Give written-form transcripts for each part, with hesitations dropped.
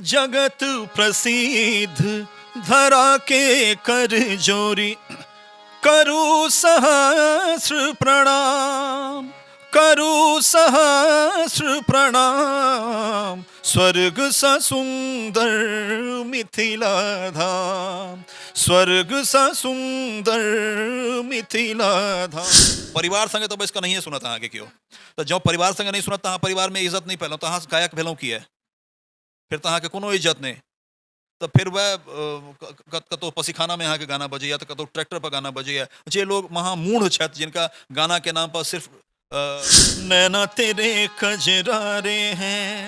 जगत प्रसिद्ध धरा के कर जोरी करू सहस्र प्रणाम, करू सहस्र प्रणाम, स्वर्ग सँ सुन्दर मिथिला धाम, स्वर्ग सँ सुन्दर मिथिला धाम। परिवार संगे तऽ बैस कऽ नहिए सुनत अहाँके केओ, तऽ जँ परिवार संगे नहि सुनत तऽ अहाँ परिवारमे इज्जत नहि पेलहुँ, तऽ अहाँ गायक भेलहुँ किए? फेर तऽ अहाँके कोनो इज्जत नहि। तऽ फेर वएह कतहु पसीखानामे अहाँके गाना बजैया तऽ कतहु ट्रैक्टर पर गाना बजैया। जे लोग महामूढ़ छथि, जिनका गानाके नाम पर सिर्फ नैना तेरे कजरारे हैं,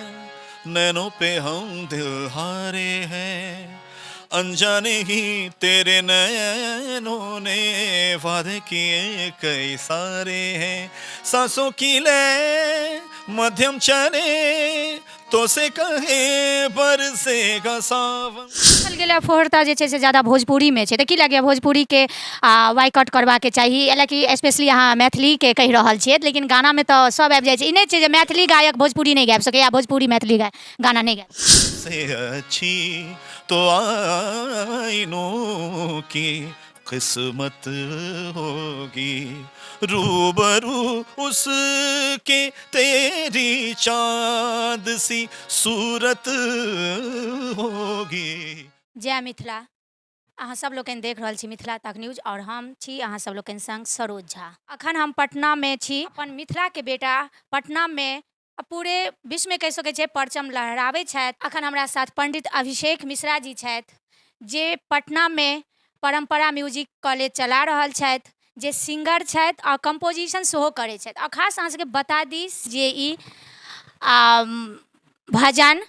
नैनों पे हम दिल हारे हैं, अनजाने ही तेरे नैनों ने वादे किए कई सारे हैं, सांसों की लय मध्यम चले तो से कहे बरसेगा सावन। देखल गेलै फोहरता जे छै से ज्यादा भोजपुरीमे छै, तऽ की लगैए भोजपुरीके वाइकआउट करबाके चाही? कि स्पेशली अहाँ मैथिलीके कहि रहल छियै, लेकिन गानामे तऽ सब आबि जाइ छै। ई नहि छै जे मैथिली गायक भोजपुरी नहि गाबि सकैए या भोजपुरी मैथिली गाना नहि गाबि से अच्छी तो आईनों की किस्मत होगी, रूबरू उसके तेरी चांद सी सूरत होगी। जय मिथिला। अहाँ सब लोकनि देख रहल छी मिथिला तक न्यूज और हम छी अहाँ सब लोकनि संग सरोज झा। अखन हम पटना में छी। अपन मिथिला के बेटा पटना में पूरे विश्व में कहि सकै छियै परचम लहराबै छथि। अखन हमरा साथ पंडित अभिषेक मिश्रा जी छथि, जे पटना में परम्परा म्यूजिक कॉलेज चला रहल छथि, जे सिंगर छथि आ कम्पोजिशन सेहो करै छथि। आ खास अहाँ सबके बता दी जे ई भजन,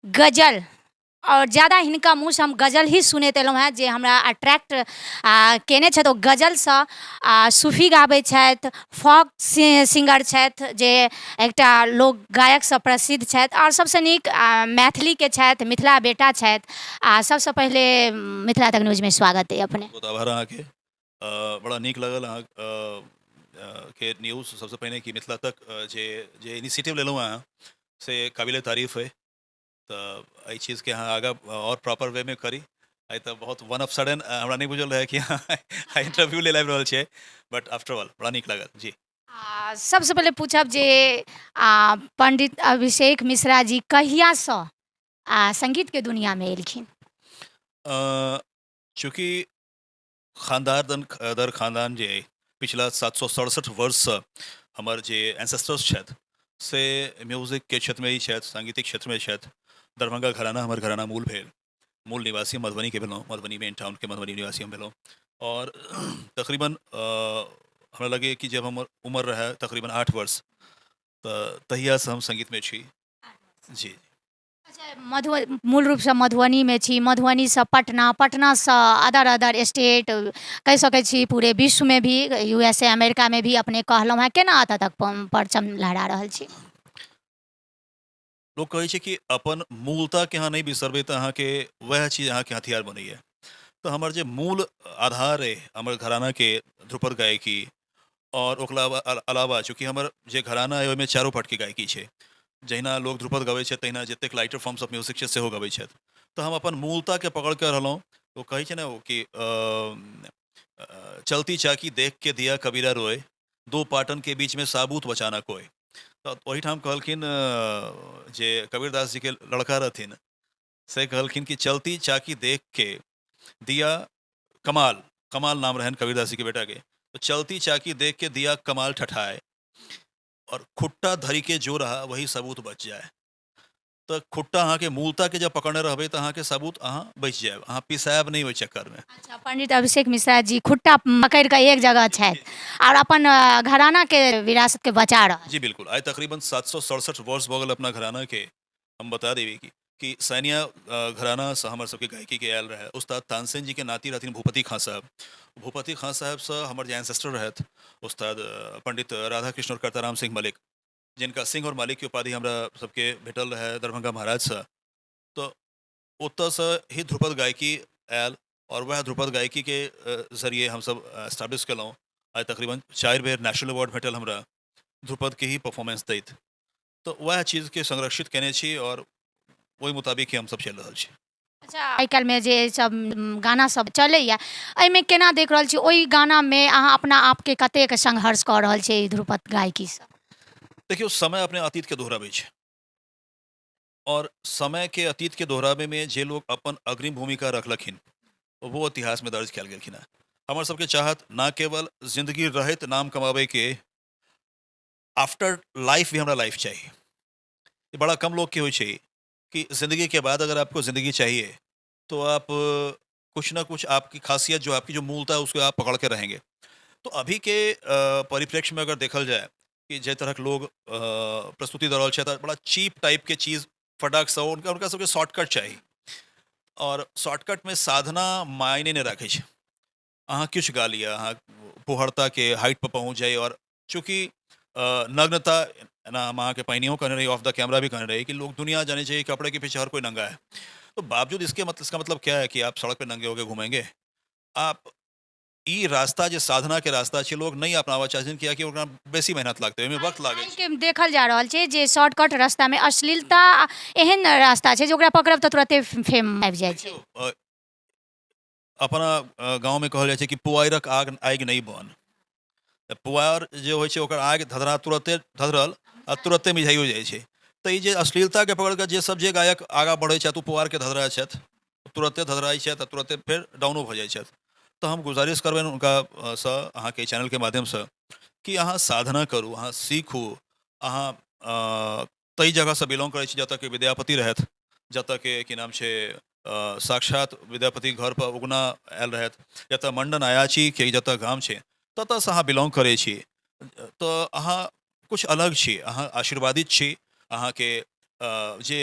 गजल आओर ज्यादा हिनका मुँहसँ हम गजल ही सुनैत एलहुँ हेँ, जे हमरा अट्रैक्ट कयने छथि। ओ गजलसँ सूफी गाबै छथि, फोक सिंगर छथि, जे एकटा लोक गायकसँ प्रसिद्ध छथि आओर सभसँ नीक मैथिलीके छथि, मिथिला बेटा छथि। आ सभसँ पहिले मिथिला तक न्यूजमे स्वागत अइ अपने। बहुत आभार अहाँके, बड़ा नीक लागल अहाँ के न्यूज। सबसँ पहिने कि मिथिला तक जे जे इनिशिएटिव लेलहुँ अहाँ से काबिले तारीफ अइ। तऽ एहि चीजके अहाँ आगाँ आओर प्रॉपर वेमे करी। आइ तऽ बहुत वन ऑफ सडन हमरा नहि बुझल रहै कि अहाँ इंटरव्यू लेल आबि रहल छियै, बट आफ्टर ऑल बड़ा नीक लागल जी। सबसँ पहिले पूछब जे पंडित अभिषेक मिश्रा जी कहियासँ सङ्गीतके दुनिआँमे एलखिन? चूँकि खानदान दर खानदान जे अइ पिछला 767 वर्षसँ हमर जे एंसेस्टर्स छथि से म्यूजिकके क्षेत्रमे ही छथि, साङ्गीतिक क्षेत्रमे छथि। दरभंगा घराना हमर घराना मूल भेल, मूल निवासी मधुबनीके भेलहुँ, मधुबनी मेन टाउनके मधुबनी निवासी हम भेलहुँ। आओर तकरीबन हमरा लगैए कि जब हमर उमर रहए तकरीबन 8 वर्ष, तऽ तहियासँ हम सङ्गीतमे छी जी। अच्छा, मूल रूपसँ मधुबनीमे छी, मधुबनीसँ पटना, पटनासँ अदर अदर स्टेट कहि सकै छी पूरे विश्वमे भी, यू एस ए अमेरिकामे भी अपने कहलहुँ हेँ, केना एतऽ तक परचम लहरा रहल छी? लोक कहै छै कि अपन मूलताके अहाँ नहि बिसरबै तऽ अहाँके वएह चीज अहाँके हथियार बनैए। तऽ हमर जे मूल आधार अइ हमर घरानाके ध्रुपद गायकी, आओर ओकरा अलावा चूँकि हमर जे घराना अइ ओहिमे चारो पार्टके गायकी छै, जहिना लोक ध्रुपद गबै छथि तहिना जतेक लाइटर फॉर्म्स ऑफ म्यूजिक छै सेहो गबै छथि। तऽ हम अपन मूलताके पकड़िके रहलहुँ। ओ कहै छै ने ओ कि चलती चाकी देख के दिया कबीरा रोए, दो पाटन के बीच में साबूत बचाना कोय। तऽ ओहिठाम कहलखिन जे कबीरदास जीके लड़का रहथिन से कहलखिन कि चलती चाकी देख के दिया कमाल, कमाल नाम रहनि कबीरदास जी के बेटा के, तो चलती चाकी देख के दिया कमाल ठठाए और खुट्टा धरी के जो रहा वही सबूत बच जाए। तऽ खुट्टा अहाँके मूलता के जब पकड़ने रहबै तऽ अहाँके सबूत अहाँ बचि जायब, अहाँ पिसायब नहि ओहि चक्करमे। अच्छा, पंडित अभिषेक मिश्रा जी खुट्टा पकड़ि कऽ एक जगह छथि आओर अपन घरानाके विरासतके बचा रहल। जी बिल्कुल, आइ तकरीबन 767 वर्ष भऽ गेल अपना घरानाके। हम बता देबै कि सैनिया घरानासँ हमर सबके गायकीके आयल रहै। उस्ताद तानसेन जीके नाती रहथिन भूपति खाँ साहब। भूपति खाँ साहबसँ हमर जे एंसेस्टर रहथि उस्ताद पंडित राधा कृष्ण और करताराम सिंह मलिक, जिनका सिंह और मालिकके उपाधि हमरा सबके भेटल रहै दरभंगा महाराजसँ, तऽ ओतऽसँ ही ध्रुपद गायकी आयल और वएह ध्रुपद गायकीके जरिए हमसब एस्टाब्लिश केलहुँ। आइ तकरीबन 4 बेर नेशनल अवार्ड भेटल हमरा ध्रुपदके ही परफॉर्मेंस दैत। तऽ वएह चीजके संरक्षित केने छी और ओहि मुताबिक ही हमसभ चलि रहल छी। अच्छा, आइ काल्हिमे जे सब गाना सब चलैया, एहिमे केना देख रहल छी, ओहि गानामे अहाँ अपना आपके कतेक संघर्ष कऽ रहल छी ध्रुपद गायकीसँ? देखियौ, समय अपने अतीतके दोहराबै छै आओर समयके अतीतके दोहराबैमे जे लोक अपन अग्रिम भूमिका रखलखिन वो इतिहासमे दर्ज कयल गेलखिन हेँ। हमर सबके चाहत न केवल जिंदगी रहैत नाम कमाबैके, आफ्टर लाइफ भी हमरा लाइफ चाही। ई बड़ा कम लोगके होइ छै कि ज़िंदगी के बाद अगर आपको ज़िंदगी चाहिए तो आप कुछ ना कुछ आपकी खासियत जो आपकी जो मूलता है उसको आप पकड़ के रहेंगे। तो अभी के परिप्रेक्ष्य में अगर देखल जाए कि जे तरहक लोग प्रस्तुति दऽ रहल छथि, बड़ा चीप टाइप के चीज़ फटाक से उनका उनका सबके शॉर्टकट चाही और शॉर्टकट में साधना मायने नहि राखै छै। अहाँ किछु गा लिअ, अहाँ फुहड़ताके हाइट पर पहुँच जाइ और चूँकि नग्नता एना हम अहाँके पहिनेहो कहने रही, ऑफ the camera भी कहने रही कि लोग दुनिया जाने चाहिए कपड़े के पीछे हर कोई नंगा है। तो बावजूद इसके मतलब इसका मतलब क्या है कि आप सड़क पे नंगे होके घूमेंगे? आप ई रास्ता जे साधना के रास्ता छै लोग नहि अपनाबऽ चाहै छथिन, कियाकि ओकरा बेसी मेहनत लागतै, ओहिमे वक्त लागै छै। के देखल जा रहल छै जे शॉर्टकट रास्तामे अश्लीलता एहन रास्ता छै जे ओकरा पकड़ब तऽ तुरते फेम आबि जाइ छै। अपना गाँवमे कहल जाइ छै कि पुआरिक आगि नहि बन। तऽ पुआर जे होइ छै ओकर आगि धधरा तुरते धधरल आ तुरते मिझाइयो जाइ छै। तऽ ई जे अश्लीलताके पकड़ि कऽ जे सब जे गायक आगाँ बढ़ै छथि ओ पुआरके धधरा छथि, तुरते धधराइ छथि आ तुरते फेर डाउनो भऽ जाइ छथि। तऽ हम गुजारिश करबनि हुनकासँ अहाँके चैनलके माध्यमसँ कि अहाँ साधना करू, अहाँ सीखू, अहाँ ताहि जगहसँ बिलोंग करै छी जतऽ कि विद्यापति रहथि, जतऽ के की नाम छै साक्षात विद्यापति घरपर उगना आयल रहथि, जतऽ मण्डन अयाचीके जतऽ गाम छै ततऽसँ अहाँ बिलोंग करै छी। तऽ अहाँ किछु अलग छी, अहाँ आशीर्वादित छी। अहाँके जे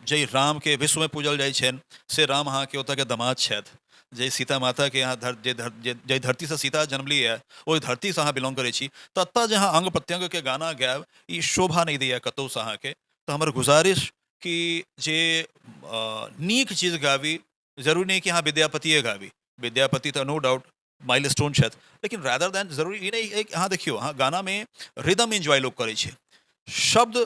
जाहि रामके विश्वमे पूजल जाइ छनि से राम अहाँके ओतऽके दमाद छथि, जाहि सीता माताके अहाँ जाहि धरतीसँ सीता जन्मली यऽ ओहि धरतीसँ अहाँ बिलोंग करै छी, ततऽ जे अहाँ अङ्ग प्रत्यङ्गके गाना गायब ई शोभा नहि दैए कतहुसँ अहाँके। तऽ हमर गुजारिश कि जे नीक चीज गाबी, जरूरी नहि कि अहाँ विद्यापतिए गाबी, विद्यापति तऽ नो डाउट माइल स्टोन छथि, लेकिन रादर देन जरूरी ई नहि। अहाँ देखियौ, अहाँ गानामे रिदम एन्जॉय लोक करै छै, शब्द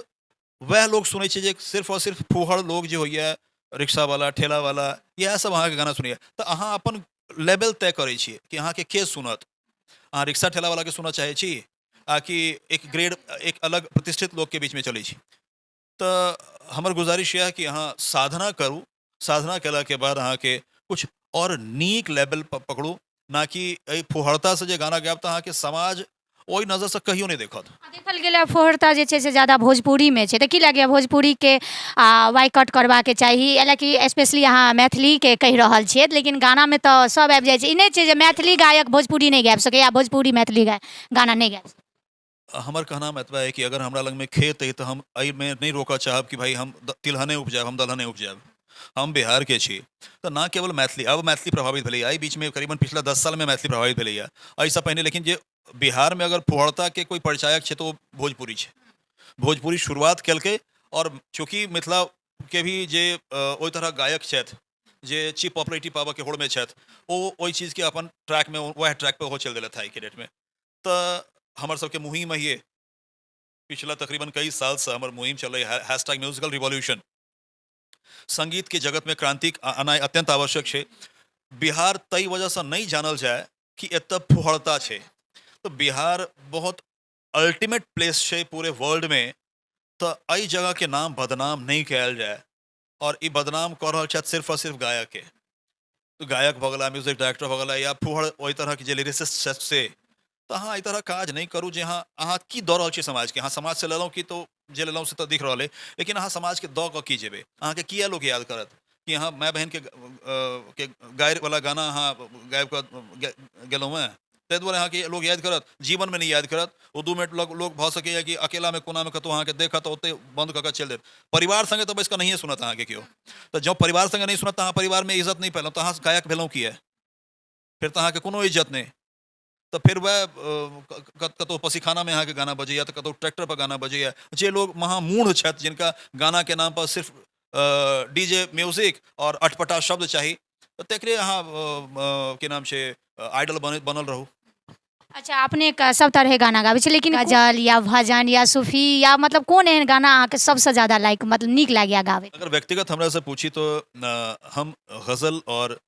वएह लोक सुनै छै जे सिर्फ आओर सिर्फ फूहड़ लोक जे होइए, रिक्शावला ठेलावला, इएह सब अहाँके गाना सुनैए। तऽ अहाँ अपन लेवल तय करै छियै कि अहाँके के सुनत। अहाँ रिक्शा ठेलावलाके सुनऽ चाहै छी आ कि एक ग्रेड एक अलग प्रतिष्ठित लोकके बीचमे चलै छी? तऽ हमर गुजारिश इएह कि अहाँ साधना करू, साधना केलाके बाद अहाँके किछु आओर नीक लेवल पर पकड़ू, ना कि एहि फुहड़तासँ जे गाना गायब तऽ अहाँके समाज ओहि नजरसँ कहियो नहि देखत। देखल गेलै फुहड़ता जे छै से ज्यादा भोजपुरीमे छै, तऽ की लागैए भोजपुरीके वाइकआउट करबाके चाही? हालाँकि स्पेशली अहाँ मैथिलीके कहि रहल छियै, लेकिन गानामे तऽ सब आबि जाइ छै। ई नहि छै जे मैथिली गायक भोजपुरी नहि गाबि सकैए आ भोजपुरी मैथिली गाना नहि गाबि सकैए। हमर कहनाम एतबा अइ कि अगर हमरा लगमे खेत अइ तऽ हम एहिमे नहि रोकऽ चाहब कि भाइ हम तिलहने उपजायब, हम दलहने उपजायब। हम बिहारके छी तऽ न केवल मैथिली, अब मैथिली प्रभावित भेलैए एहि बीचमे, करीबन पिछला 10 सालमे मैथिली प्रभावित भेलैए, एहिसँ पहिने लेकिन जे बिहारमे अगर फुहड़ताके कोइ परिचायक छै तऽ ओ भोजपुरी छै। भोजपुरी शुरुआत केलकै आओर चूँकि मिथिलाके भी जे ओहि तरहक गायक छथि जे चीप पॉपुलरिटी पाबऽके होड़मे छथि, ओ ओहि चीजके अपन ट्रैकमे वएह ट्रैकपर ओहो चलि देलथि आइके डेटमे। तऽ हमर सबके मुहिम अहिए पिछला तकरीबन कई सालसँ हमर मुहिम चलै हैशटैग म्यूजिकल रिवॉल्यूशन। संगीतके जगतमे क्रांति आनाइ अत्यंत आवश्यक छै। बिहार ताहि वजहसँ नहि जानल जाय कि एतऽ फुहड़ता छै, तऽ बिहार बहुत अल्टीमेट प्लेस छै पूरे वर्ल्डमे, तऽ एहि जगहके नाम बदनाम नहि कयल जाय और ई बदनाम कऽ रहल छथि सिर्फ आओर सिर्फ गायकके। तऽ गायक भऽ गेला, म्यूजिक डायरेक्टर भऽ गेला या फुहड़ ओहि तरहक जे लिरिसिस्ट छथि से, तऽ अहाँ एहि तरहक काज नहि करू जे अहाँ की दऽ रहल छियै समाजके। अहाँ समाजसँ लेलहुँ की? तऽ जे लेलहुँ से तऽ दिख रहल अइ, लेकिन अहाँ समाजके दऽ कऽ की जेबै? अहाँके किया लोक याद करत कि अहाँ माय बहिनके के गारिवला गाना अहाँ गाबि कऽ गेलहुँ हेँ, ताहि दुआरे अहाँके लोक याद करत? जीवनमे नहि याद करत। ओ 2 मिनट लग लोक भऽ सकैए कि अकेलामे कोनामे कतहु अहाँके देखत तऽ ओतहि बन्द कऽ कऽ चलि देत, परिवार सङ्गे तऽ बैसि कऽ नहिए सुनत अहाँके केओ। तऽ जँ परिवार सङ्गे नहि सुनत तऽ अहाँ परिवारमे इज्जत नहि पेलहुँ, तऽ अहाँ गायक भेलहुँ किए? फेर तऽ अहाँके कोनो इज्जत नहि। तऽ फेर वएह कतहु पसीखानामे अहाँके गाना बजैए तऽ कतहु ट्रैक्टरपर गाना बजैए। जे लोक महामूढ़ छथि, जिनका गानाके नामपर सिर्फ डी जे म्यूजिक आओर अटपटा शब्द चाही, तऽ तकरे अहाँ की नाम छै आइडल बनल रहू। अच्छा, अपने सब तरह गाना गाबै छी, लेकिन गजल या भजन या सूफी या मतलब कोन एहन गाना अहाँके सबसँ ज्यादा लाइक, मतलब नीक लागैए गाबै? अगर व्यक्तिगत हमरा से पूछी तो हम गजल और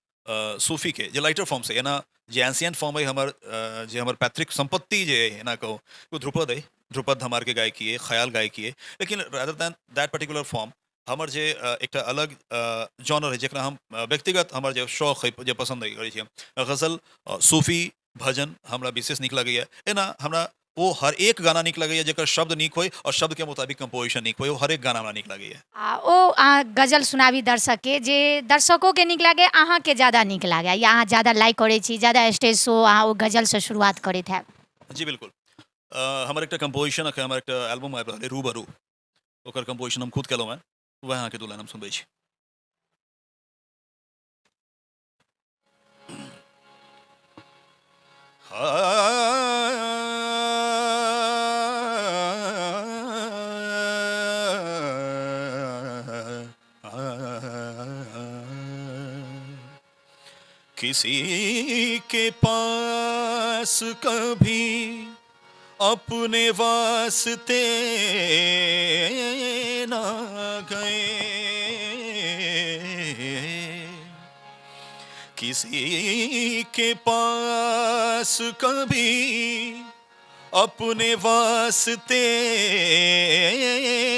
सूफी के जे लाइटर फॉर्म से, एना जे एंशियंट फॉर्म है हमर, जे हमर पैतृक संपत्ति जे है, एना कहू ओ ध्रुपद है, ध्रुपद हमार के गायकी है, ख्याल गायकी है, लेकिन rather than that particular form हमर जे एकटा अलग जॉनर है जकरा हम व्यक्तिगत हमर जे शौक है, जे पसंद है करै छी हम, गजल, सूफी, भजन हमरा विशेष नीक लगैए। एना हमरा ओ हर एक गाना नीक लगैए जकर शब्द नीक होय और शब्द के मुताबिक कंपोजिशन नीक होय, ओ हरेक गाना हमरा नीक लगैए। आ ओ अहाँ गजल सुनाबी दर्शकके, जे दर्शकोके नीक लागै, अहाँके ज्यादा नीक लागै, या अहाँ ज्यादा लाइक करै छी, ज्यादा स्टेज शो अहाँ ओ गजलसँ शुरुआत करैत हैब। जी बिल्कुल, हमर एकटा कंपोजिशन अखन हमर एकटा एल्बम आबि रहल अइ रूबरू, ओकर कंपोजिशन हम खुद केलहुँ हेँ, वएह अहाँके दू लाइन हम सुनबै छी। किसी के पास कभी अपने वास्ते ना गए, किसी के पास कभी अपने वास्ते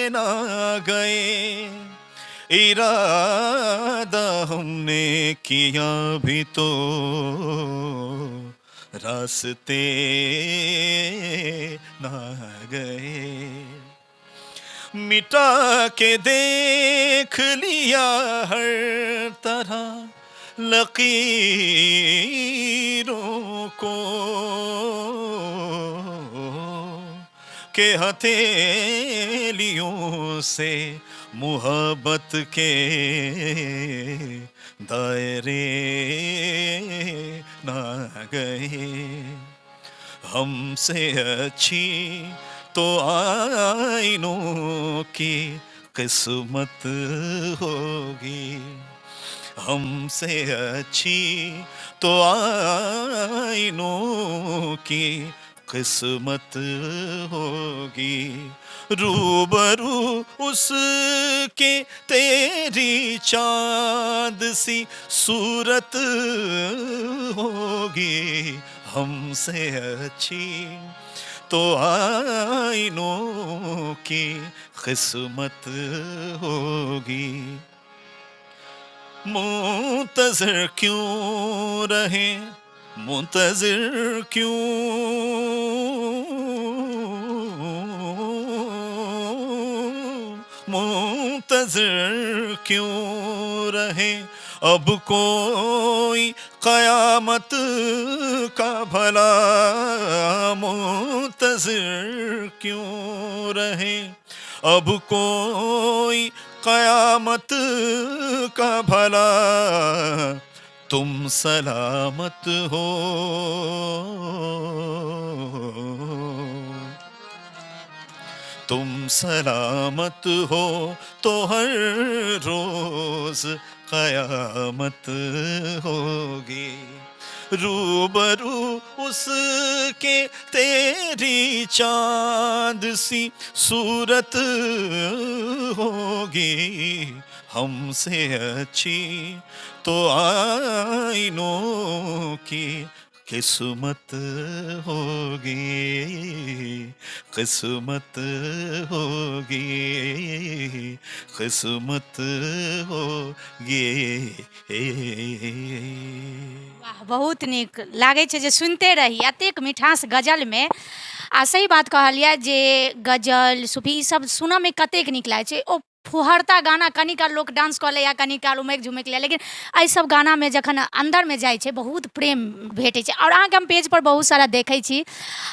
ना गए, इरादा हमने किया भी तो रास्ते ना गए, मिटा के देख लिया हर तरह लकीरों को, के हथेलियों से मोहब्बत के दायरे ना गए, हमसे अच्छी तो आईनों की किस्मत होगी, हमसे अच्छी तो आईनों की किस्मत होगी, रूबरू उसके तेरी चांद सी सूरत होगी, हमसे अच्छी तो आईनों की किस्मत होगी, मुंतज़िर क्यों रहे, मुंतज़िर क्यों, मुंतज़िर क्यों रहे, अब कोई क़यामत का भला, मुंतज़िर क्यों रहे, अब कोई क़यामत का भला, तुम सलामत हो, तुम सलामत हो तो हर रोज़ क़यामत होगी, रूबरू उसके तेरी चांद सी सूरत होगी, हमसे अच्छी तो आईनों की किस्मत होगी, किस्मत होगी, किस्मत होगी। वाह, बहुत नीक लागै छै जे सुनिते रही, एतेक मिठास गजलमे। आ सही बात कहलियै जे गजल सूफी ई सब सुनऽमे कतेक नीक लागै छै। ओ फुहरता गाना कनी काल लोक डांस कऽ लैए, कनी काल उमकि झुमकि लैए, लेकिन एहि सब गानामे जखन अन्दरमे जाइ छै बहुत प्रेम भेटै छै। आओर अहाँके हम पेजपर बहुत सारा देखै छी,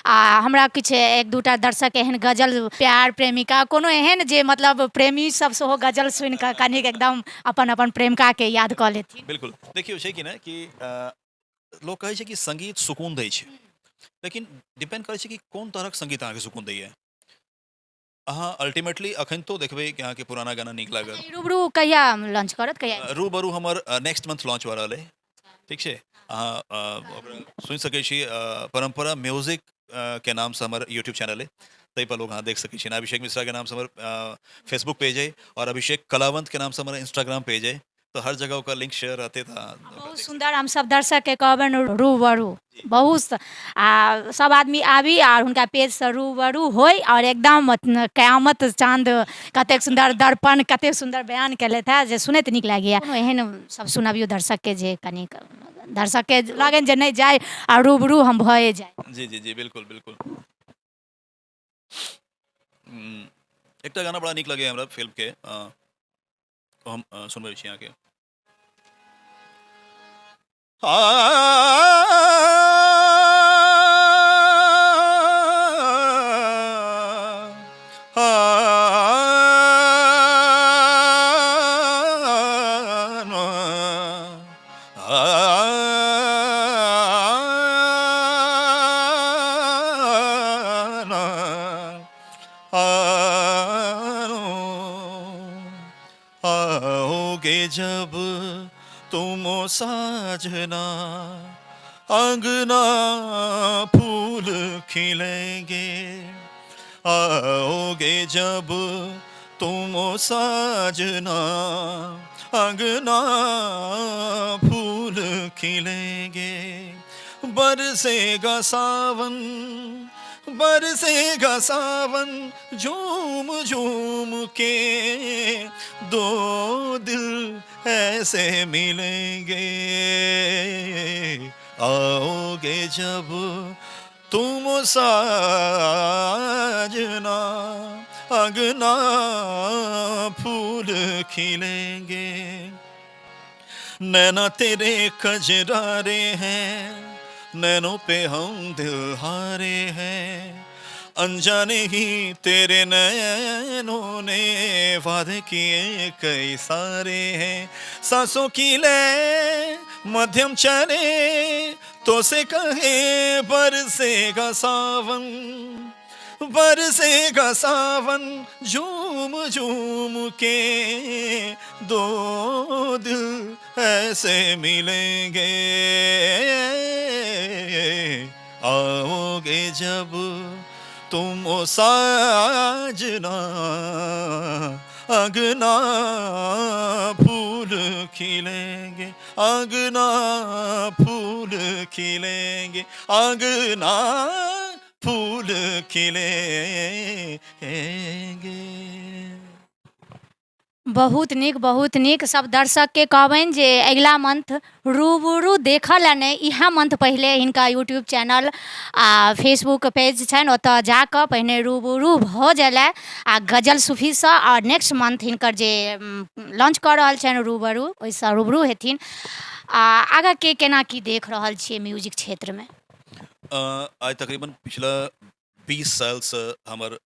आ हमरा किछु एक दूटा दर्शक एहन गजल प्यार प्रेमिका कोनो एहन जे मतलब प्रेमी सब सेहो गजल सुनिकऽ कनिक एकदम अपन अपन प्रेमिकाके याद कऽ लेथिन। बिल्कुल, देखियौ छै कि नहि कि लोक कहै छै कि संगीत सुकून दै छै, लेकिन डिपेंड करै छै कि कोन तरहक संगीत अहाँके सुकून दैए। अहाँ अल्टीमेटली अखन तो देखबै कि अहाँके पुराना गाना नीक लागल। ई रूबरू कहिया लॉन्च करत, कहिया? रूबरू हमर नेक्स्ट मंथ लॉन्च भऽ रहल अइ, ठीक छै। अहाँ ओकरा सुनि सकै छी। परम्परा म्यूजिक के नामसँ हमर यूट्यूब चैनल अइ, ताहिपर लोग अहाँ देख सकै छी। अभिषेक मिश्राके नामसँ हमर फेसबुक पेज अइ आओर अभिषेक कलावंतके नामसँ हमर इंस्टाग्राम पेज अइ, तऽ हर जगह ओकर लिंक शेयर रहतै। तऽ बहुत सुन्दर। हम सब दर्शकके कहबनि रूबरू बहुत आ सब आदमी आबी आओर हुनका पेजसँ रूबरू होइ आओर एकदम कयामत चाँद कतेक सुन्दर दर्पण कतेक सुन्दर बयान केलथि हेँ जे सुनैत नीक लागैए। कोनो एहन सब सुनबियौ दर्शकके जे कनिक दर्शकके लगनि जे नहि जाइ आ रूबरू हम भए जाइ। जी जी जी, बिल्कुल बिल्कुल। एकटा गाना बड़ा नीक लगैए हमरा फिल्मके, हम सुनबै छी अहाँके। आओगे जब तुम साजना, अंगना फूल खिलेंगे। आओगे जब तुम साजना, अंगना फूल खिलेंगे। बरसेगा सावन, बरसेगा सावन झूम झूम के, दो दिल ऐसे मिलेंगे। आओगे जब तुम साजना, अंगना फूल खिलेंगे। नैना तेरे कजरारे हैं, नैनों पे हम दिल हारे हैं। अनजाने ही तेरे नैनों ने वादे किए कई सारे हैं। सांसों की लय मध्यम चले तो से कहे, बरसेगा सावन, बरसेगा सावन झूम झूम के, दो दिल ऐसे मिलेंगे। आओगे जब तुम साजना, अंगना फूल खिलेंगे, अंगना फूल खिलेंगे, अंगना फूल खिलेंगे। बहुत नीक, बहुत नीक। सब दर्शकके कहबनि जे अगिला मंथ रूबरू देखऽ लए नहि, इएह मंथ पहिले हिनका यूट्यूब चैनल आ फेसबुक पेज छनि, ओतऽ जाकऽ पहिने रूबरू भऽ जाय लए आ गजल सूफीसँ, आओर नेक्स्ट मंथ हिनकर जे लॉन्च कऽ रहल छनि रूबरू, ओहिसँ रूबरू हेथिन। आ आगाँके केना की देख रहल छियै म्यूजिक क्षेत्रमे? आइ तकरीबन पिछला 20 सालसँ हमर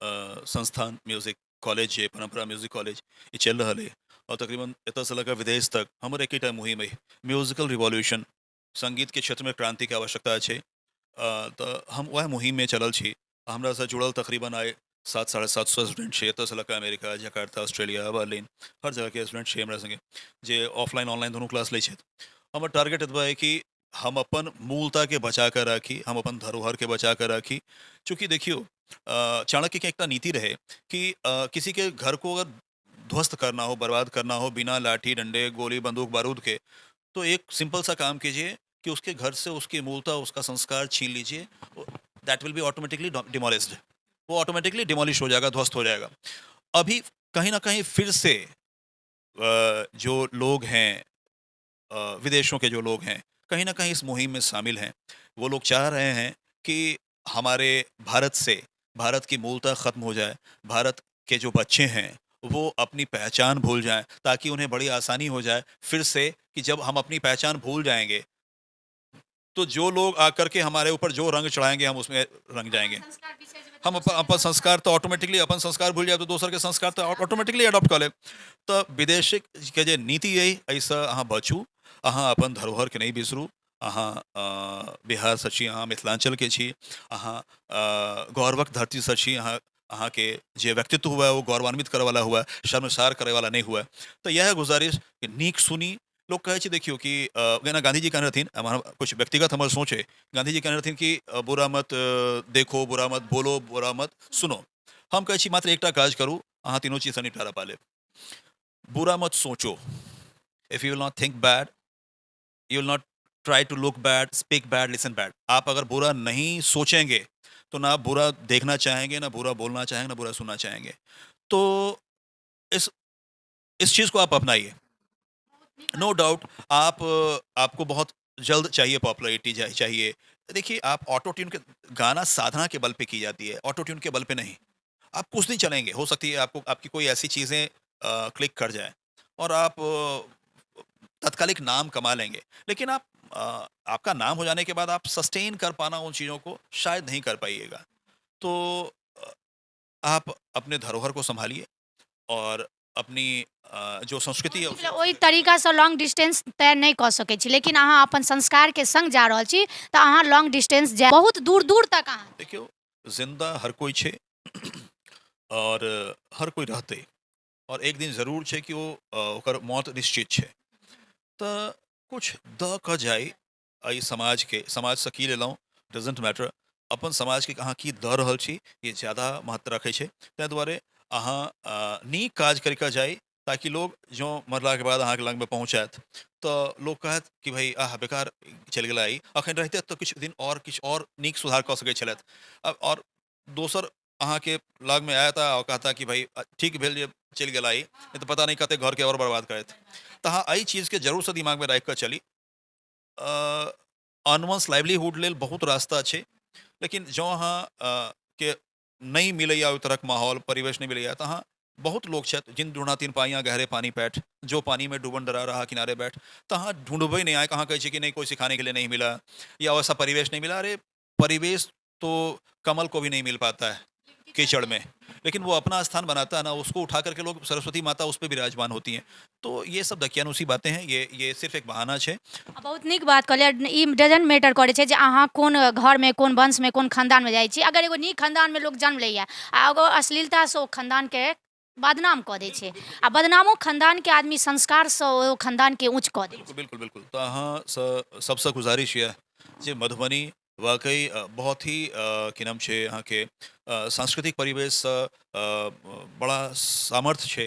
संस्थान म्यूजिक कॉलेज जे परम्परा म्यूजिक कॉलेज ई चलि रहल अइ आओर तकरीबन एतऽसँ लऽ कऽ विदेश तक हमर एकेटा मुहिम अइ, म्यूजिकल रिवॉल्यूशन। सङ्गीतके क्षेत्रमे क्रान्तिके आवश्यकता छै, तऽ हम वएह मुहिममे चलल छी। हमरासँ जुड़ल तकरीबन आइ 700 750 स्टूडेंट छै, एतऽसँ लऽ कऽ अमेरिका, जकार्ता, ऑस्ट्रेलिया, बर्लिन, हर जगहके स्टूडेंट छै हमरा सङ्गे, जे ऑफलाइन ऑनलाइन दुनू क्लास लै छथि। हमर टारगेट एतबा अइ कि हम अपन मूलताके बचा कऽ राखी, हम अपन धरोहरके बचा कऽ राखी। चूँकि देखियौ, चाणक्यके एकटा नीति रहै कि किसी के घर को अगर ध्वस्त करना हो, बर्बाद करना हो, बिना लाठी डंडे गोली बंदूक बारूद के, तो एक सिंपल सा काम कीजिए कि उसके घर से उसकी मूलता, उसका संस्कार छीन लीजिए, that will be automatically demolished, वो ऑटोमेटिकली डिमोलिश हो जाएगा, ध्वस्त हो जाएगा। अभी कहीं ना कहीं फिर से जो लोग हैं, विदेशों के जो लोग हैं, कहीं ना कहीं इस मुहिम में शामिल हैं। वो लोग चाह रहे हैं कि हमारे भारत से भारत की मूलता ख़त्म हो जाए, भारत के जो बच्चे हैं वो अपनी पहचान भूल जाएं, ताकि उन्हें बड़ी आसानी हो जाए फिर से कि जब हम अपनी पहचान भूल जाएंगे तो जो लोग आकर के हमारे ऊपर जो रंग चढ़ाएंगे हम उसमें रंग जाएंगे। हम अपन संस्कार तो ऑटोमेटिकली, अपन संस्कार भूल जाए तो दोसर के संस्कार तो ऑटोमेटिकली अडॉप्ट कऽ लेब। तऽ विदेशी के जे नीति अइ, एहिसँ अहाँ बचू, अहाँ अपन धरोहरके नहि बिसरू। अहाँ बिहारसँ छी, अहाँ मिथिलाञ्चलके छी, अहाँ गौरवक धरतीसँ छी, अहाँके जे व्यक्तित्व हुए ओ गौरवान्वित करैवला हुए, शर्मसार करैवला नहि हुए। तऽ इएह गुजारिश कि नीक सुनी। लोक कहै छै देखियौ कि जेना गाँधीजी कहने रहथिन, हमर किछु व्यक्तिगत हमर सोच अइ, गाँधीजी कहने रहथिन कि बुरा मत देखो, बुरा मत बोलो, बुरा मत सुनो। हम कहै छी मात्र एकटा काज करू, अहाँ तीनू चीजसँ निपटारा पा लेब। बुरा मत सोचो, if you will not think bad, you will not try to look bad, speak bad, listen bad. आप अगर बुरा नहीं सोचेंगे तो ना बुरा देखना चाहेंगे, ना बुरा बोलना चाहेंगे, ना बुरा सुनना चाहेंगे। तो इस चीज़ को आप अपनाइए। नो डाउट आपको बहुत जल्द चाहिए पॉपुलैरिटी चाहिए। देखिए, आप ऑटो ट्यून के गाना साधना के बल पे की जाती है, ऑटो ट्यून के बल पे नहीं। आप कुछ दिन चलेंगे, हो सकती है आपको आपकी कोई ऐसी चीज़ें क्लिक कर जाए और आप तात्कालिक नाम कमा लेंगे, लेकिन आपका नाम हो जाने के बाद आप सस्टेन कर पाना उन चीज़ों को शायद नहीं कर पाइएगा। तो आप अपने धरोहर को संभालिए और अपनी जो संस्कृति है मतलब ओहि तरीकासँ लॉन्ग डिस्टेंस तय नहि कऽ सकै छी, लेकिन अहाँ अपन संस्कारके सङ्ग जा रहल छी तऽ अहाँ लॉन्ग डिस्टेंस जा बहुत दूर दूर तक अहाँ। देखियौ, जिंदा हर कोई छै और हर कोई रहतै, और एक दिन जरूर छै कि ओ ओकर मौत निश्चित छै। तऽ कुछ दऽ कऽ जाइ एहि समाजके, समाजसँ की लेलहुँ डजंट मैटर, अपन समाजके अहाँ की दऽ रहल छी ये ज्यादा महत्व रखै छै। ताहि दुआरे अहाँ नीक काज करि कऽ जाइ, ताकि लोग जँ मरलाके बाद अहाँके लगमे पहुँचत तऽ लोग कहत कि भाइ आह बेकार चलि गेला ई, अखन रहिते तऽ किछु दिन आओर किछु आओर नीक सुधार कऽ सकै छलथि। आओर दोसर अहाँके लगमे आयत आ कहता कि भाइ ठीक भेल जे चलि गेला ई, नहि तऽ पता नहि कतेक घरके आओर बर्बाद करैत। तऽ अहाँ एहि चीजके जरूरसँ दिमागमे राखि कऽ चली। अनवंस लाइवलीहुड लेल बहुत रास्ता छै, लेकिन जँ अहाँ के नहि मिलैए ओहि तरहक माहौल परिवेश नहि मिलैए तऽ अहाँ बहुत लोक छथि जिन ढूँढा तीन पाइयाँ गहरे पानी पैठ, जो पानी में डूबन डरा रहा किनारे बैठ। तऽ अहाँ ढूँढबै नहि, अहाँ कहै छी कि नहीं कोई सिखाने के लिए नहीं मिला या वैसा परिवेश नहीं मिला। अरे परिवेश तो कमल को भी नहीं मिल पाता है कीचड़ में, लेकिन वो अपना स्थान बनाता है ना, उसको उठा करके लोग सरस्वती माता उस पर विराजमान होती हैं। तो ये सब दकियानुसी बातें हैं, ये सिर्फ एक बहाना छै। बहुत नीक बात कहलियै। ई डजंट मैटर करै छै जे अहाँ कोन घरमे, कोन वंशमे, कोन खानदानमे जाइ छी। अगर एगो नीक खानदानमे लोक जन्म लैए आ एगो अश्लीलतासँ ओ खानदानके बदनाम कऽ दै छै, आ बदनामो खानदानके आदमी संस्कारसँ ओ खानदानके ऊँच कऽ दै छै। बिल्कुल बिल्कुल। तऽ अहाँसँ सबसँ गुजारिश यऽ जे मधुबनी वाकई बहुत ही की नाम छै अहाँके सांस्कृतिक परिवेशसँ बड़ा सामर्थ्य छै,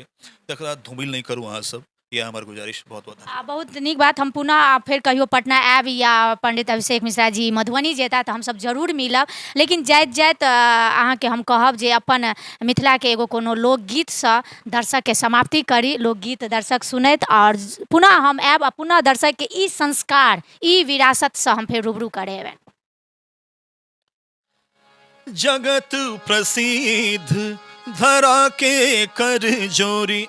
तकरा धूमिल नहि करू अहाँ सब, इएह हमर गुजारिश। बहुत बहुत धन्यवाद। बहुत नीक बात। हम पुनः फेर कहियो पटना आयब या पंडित अभिषेक मिश्रा जी मधुबनी जेता तऽ हमसब जरूर मिलब, लेकिन जाइत जाइत अहाँके हम कहब जे अपन मिथिलाके एगो कोनो लोकगीतसँ दर्शकके समाप्ति करी, लोकगीत दर्शक सुनैत, आओर पुनः हम आयब आ पुनः दर्शकके ई संस्कार, ई विरासतसँ हम फेर रूबरू करेबनि। जगत प्रसिद्ध धरा के कर जोरी,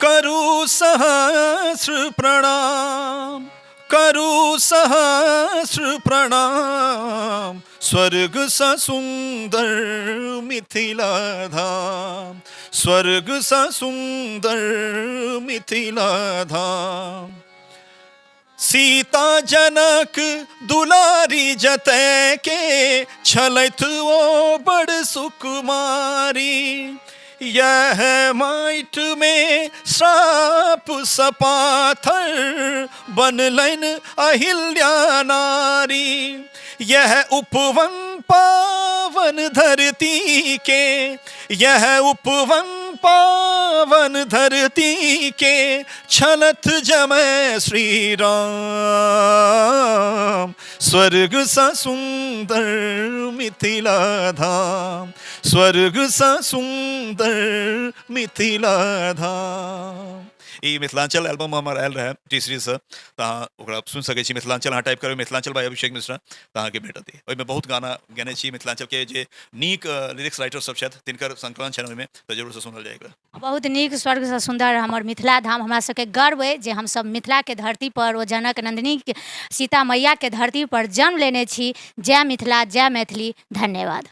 करू सहस्र प्रणाम, करू सहस्र प्रणाम, स्वर्ग स सुंदर मिथिला धाम, स्वर्ग स सुंदर मिथिला धाम। सीता जनक दुलारी जतय के छलथि ओ बड़ सुकुमारी, यह माटि में श्राप सपाथर बनलनि अहिल्या नारी, यह उपवन पावन धरती के, यह उपवन पावन धरती के छलथ जमय श्री राम, स्वर्ग स सुंदर मिथिला धाम, स्वर्ग स सुंदर मिथिला धाम। ई मिथिलांचल एल्बम हमर आयल रहै टी सीरीजसँ, तऽ अहाँ ओकरा सुनि सकै छी। मिथिलांचल अहाँ टाइप करबै मिथिलांचल बाय अभिषेक मिश्रा तऽ अहाँके भेटत। ओहिमे बहुत गाना गेने छी, मिथिलांचलके जे नीक लिरिक्स राइटर सब छथि तिनकर संकलन छनि ओहिमे, तऽ जरूरसँ सुनल जाय एकरा। बहुत नीक। स्वर्गसँ सुन्दर हमर मिथिला धाम। हमरा सबके गर्व अइ जे हमसब मिथिलाके धरतीपर ओ जनक नन्दिनी सीता मैयाके धरतीपर जन्म लेने छी। जय मिथिला, जय मैथिली। धन्यवाद।